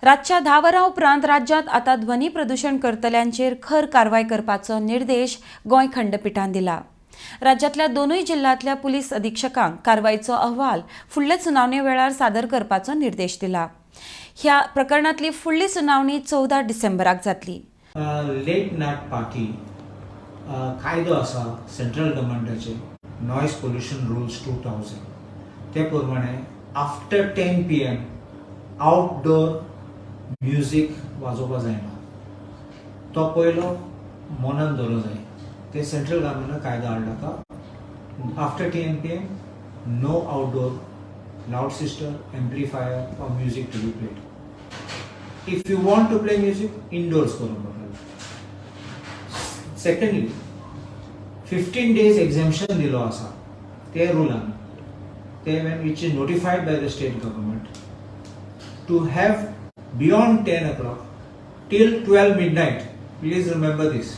रातच्या 10 वरां उपरांत राज्यांत आतां ध्वनी प्रदुशण करतल्यांचेर खर कारवाय करपाचो निर्देश गोंय खंडपिठान दिला. राज्यांतल्या दोनूय जिल्ल्यांतल्या पुलीस अधिक्षकांक कारवायचो अहवाल फुडले सुनावणे वेळार सादर करपाचो निर्देश दिला. ह्या प्रकरणांतली फुडली सुनावणी 14 डिसेंबराक जातली. लेट नायट पार्टी कायदो आसा सेंट्रल गव्हर्मेंटाचे, नॉयज पोल्युशन रुल्स 2000, ते प्रमाणे after 10 p.m. Outdoor music वाजोवपा जायना. तो पयलो मनान दवरूंक जाय. ते सेंट्रल गव्हर्मेंटान कायदो हाडला का after 10 p.m. no outdoor loud system, amplifier or music to be played. If you want to play music, indoors करूंक पडटलें. सेकंडली, 15 डेज एक्झेम्पशन दिलो आसा ते रुलान ते when which is notified by the state government to have beyond 10 o'clock till 12 midnight. Please remember this,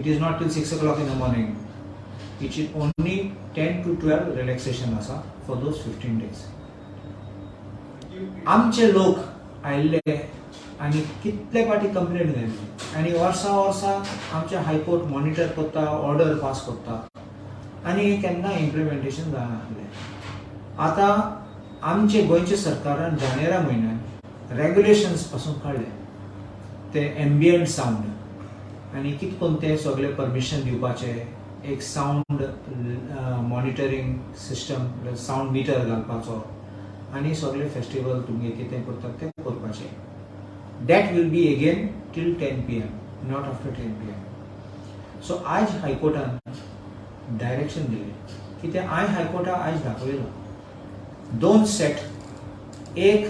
it is not till 6 o'clock in the morning. It is only 10 to 12 relaxation आसा for those 15 days. आमचे लोक आयिल्ले आनी कितले फावटी complaint घाली आनी वर्सां वर्सां आमचे हायकोर्ट मॉनिटर करता, ऑर्डर पास करता आनी हे केन्ना इम्प्लिमेंटेशन जायनासलें. आतां आमचे गोंयच्या सरकारान जानेरा म्हयन्यान रेगुलेशन्स पासून काडले ते एम्बियंट सावंड आनी कित करून ते सगळे परमिशन दिवपाचे, एक sound monitoring system, sound meter घालपाचो आनी सगळे फेस्टिवल तुमगे कितें करतात तें करपाचें. That will be again till 10 p.m., not after 10 p.m. So आयज हायकोर्टान डायरेक्शन दिलें की ते आयज हायकोर्टा आयज दाखयलो दोन सेट. एक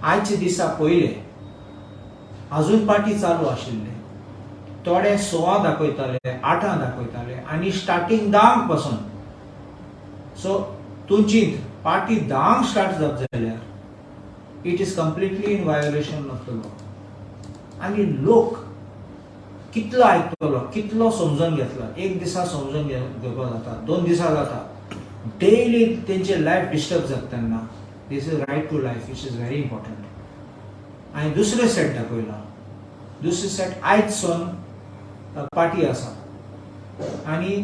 आयच्या दिसा पयले अजून पार्टी चालू आशिल्ले, थोडे 6 दाखयताले, 8 दाखयताले आनी स्टार्टींग 10 पासून. सो तुमची पार्टी 10 स्टार्ट जात जाल्यार it is completely in violation of the law. आनी लोक कितलो आयकतलो, कितलो समजून घेतलो? एक दिसा समजून घेवपाक जाता, 2 दिसा जाता, डेली तेंचे लायफ डिस्टर्ब जाता तेन्ना this is right to life, which is very important. आनी दुसरें सेट दाखयला. दुसरें सेट आयज सोन पार्टी आसा आनी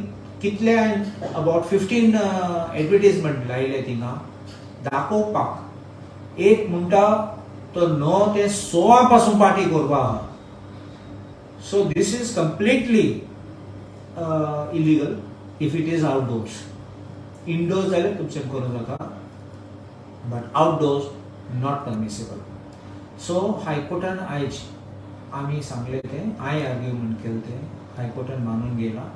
कितले अबावट 15 एडवर्टीजमेंट लायले थिंगा दाखोवपाक. एक म्हणटा तो 9 ते 6 पासून पार्टी करपा आहा. So this is completely illegal if it is outdoors. Indoors जाल्यार तुमच्यान करूंक जाता, but outdoors not permissible. So हायकोर्टान आयज आमी सांगलें तें, हांवें आर्ग्युमेंट केलें तें हायकोर्टान मानून घेयलां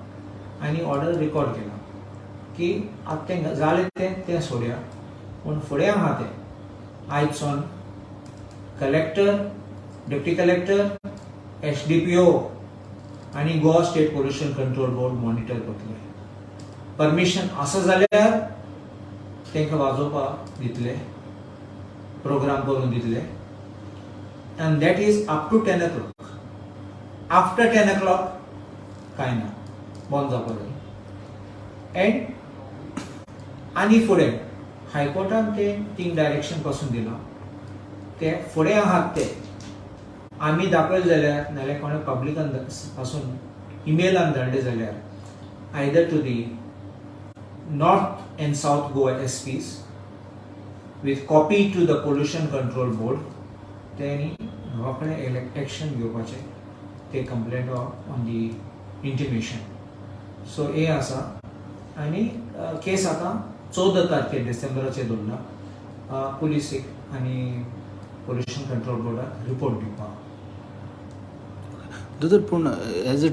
आनी ऑर्डर रिकॉर्ड केला की आतां तें जालें तें तें सोडया, पूण फुडें आहा तें आयज सावन collector, deputy collector, SDPO आनी Goa State Pollution Control Board monitor करतले. परमिशन आसा जाल्यार तांकां वाजोवपाक दितले, प्रोग्राम करून दितले, and that is up to 10 o'clock. After 10 o'clock कांय ना, बंद जावपा जाय. एंड आनी फुडें हायकोर्टान ते तीन डायरेक्शन पासून दिलां, ते फुडें आहात ते आमी दाखयले जाल्यार नाल्यार कोणें पब्लिकान पासून इमेलान धाडले जाल्यार either to the North and South Goa SPs with copy to the Pollution Control Board, तेणी रोखडे एक्शन घेवपाचें ते complaint on the intimation. So हें आसा आनी केस आतां 14 तारखेर डिसेंबराचेर दवरला पुलिसीक आनी पोल्युशन कंट्रोल बोर्डाक रिपोर्ट दिवपाक. दोतोर, पूण as a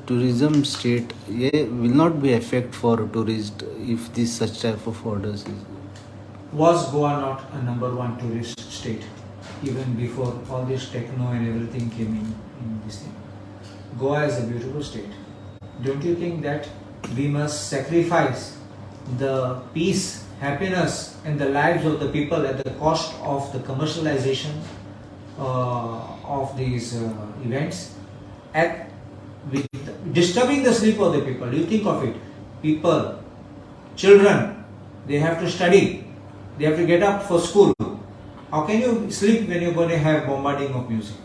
tourism state hey will not be effect for tourist if this such type of orders is Was Goa not a number one tourist state even before all this techno and everything came in this thing? Goa is a beautiful state. Don't you think that we must sacrifice the peace, happiness, and the lives of the people at the cost of the commercialization of these events, at with disturbing the sleep of the people? You think of it, people, children, they have to study, they have to get up for school. How can you sleep when you gonna have bombarding of music?